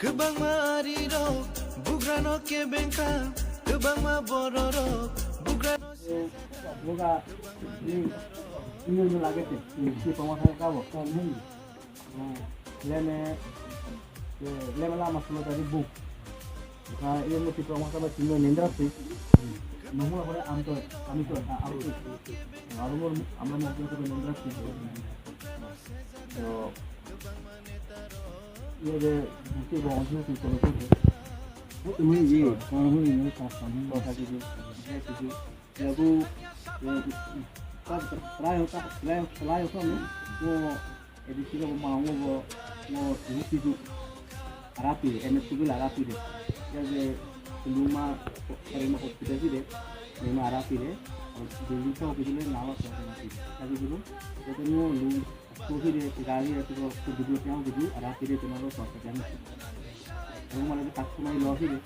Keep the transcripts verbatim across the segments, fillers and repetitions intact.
Kwbangma arirok bugrano kebengkha, kwbangma bororok bugrano Boga ni ini lagi tu, si penguasa kabo, kan ini. Leme, leme lama sulo tadi bu. Ka iya mo tipra masa ba sino nendra si. Nunggu apa dia amto, amto, amto. Aru mo amla mo ko nendra si. So iya de mesti bawa sini si kalau tu. Oh, ini ye, kalau ini tak sama. Kau tadi tu. Lagu, lagu, ka, try, ka, try, try, ka, no, no, edit sila bo mango bo, no, ibu kidu, arapi, M S Q la arapi de, ya de, luma, karima hospital si de, luma arapi de, building sa hospital le nawa sa arapi, lagi dulu, ya de, no, lu, Kohire, gari ya, tu, tu, video kya video, ara kire tu, nalo, sa, sa, jani. Rumah lagi tak cuma lo hire.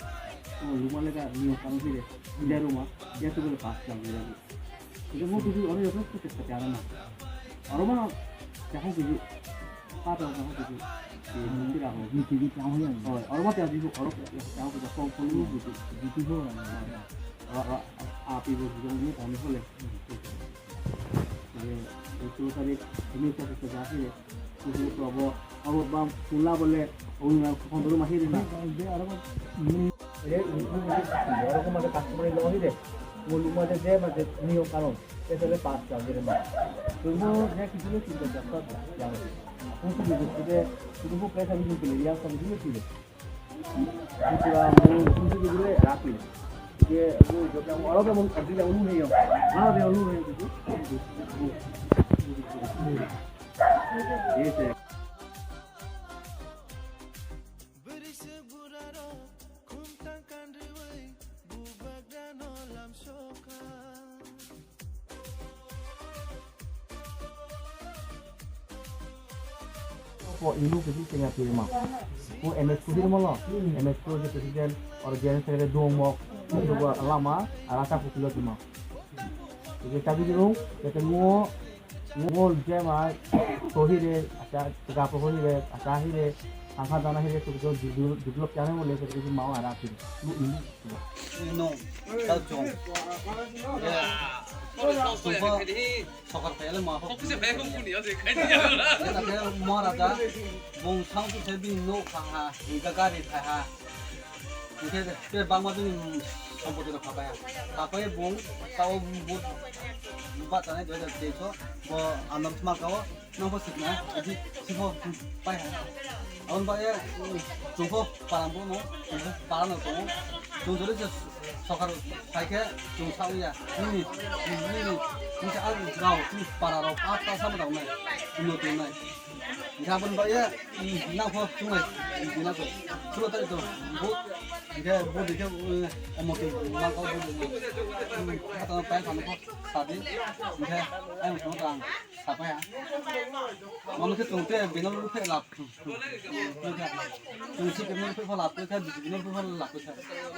Oh, rumah lagi ni orang hire. Dia rumah, dia tu boleh pas jam dia. Itu mau tujuh orang itu tu kita jalan mah. Orang mana? Jangan tujuh. Apa orang jangan tujuh? Di mungkin apa? Ni tujuh jauh ya. Oh, orang mana tujuh? Orang yang jauh kita kau kau lu tujuh. Tujuh orang. Orang, orang, api berjuang ni kami boleh. Sultani ini satu sejati ya. Kuhu probo, abo bang pula bole, ong na kondo rumah hiri na. Aro ko mate customer lo hiri. Mo luma de je mate niyo karon. Ese le pas ka gire ma. Tumo je kitu le cinta jasta ya. Kuhu de kuhu de kuhu pesa ni kuhu le ya sa kuhu le. Ora veo luz, ahora veo luz, ahora veo luz. Ko inu kisi tengah pilih mah. Ko M S Q di rumah lo. M S Q di president or general secretary dua mok. Itu gua lama, rata pukul lima. Jadi tadi di rumah, ketemu Ngo jema tohire, asa gapo hire, asa hire, angka dana hire, tu jo develop, develop channel mo leke tu mau ara phi. Lu ini. No, tau chong. Ya. Chong ko sokar pele ma ho. Mora da, bong sang tu sebi no kha ha, inka gari kha ha. Hingke tei bangma bini sompoti rok khapai ya. Khapai bung tao but bat tanai dua hajar teis o bo anam sma kao nang bo sikna adi sifo pai ha. Aboni bagwi chwngkho param bo no chwngkho para no tongo. Chwng jori je sokar phaikhe chwng sa ya. Nini nini nini ang rao para rok a ta sama rok nai. Uno tongnai. Hingke aboni bagwi, mm, nang pho chungnai, mm, bina ko. Sulo tari to, bo, hingke bo dikhe, mm, omo ke, ma ko bo, mm, hata no pai phano pho sadi, hingke ayang pho tang sapai ha. Mama ke tongte bina lu phe lap. Tongsi bina lu phe lap kha, biji bina lu phe lap kha.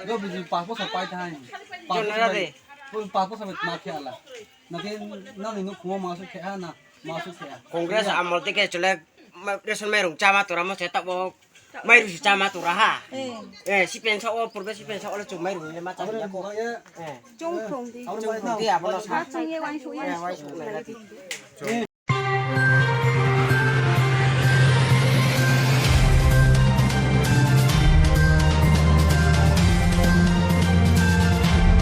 Yo biji pa pho sa pai thai. Pa pho sa pai, pa pho sa pai ma khe ala. Na ke, na ni no khuma ma su khe ha na. Congress amol tike chole ma-, ration mairung chama tora mo se tabo mairu si chama tora ha. Eh, si pensa o purbe si pensa o le chung mairu le ma chama ko. Eh. Chung prong di. Chung prong di abono sa. Chung ye wai su ye. Eh, wai su le.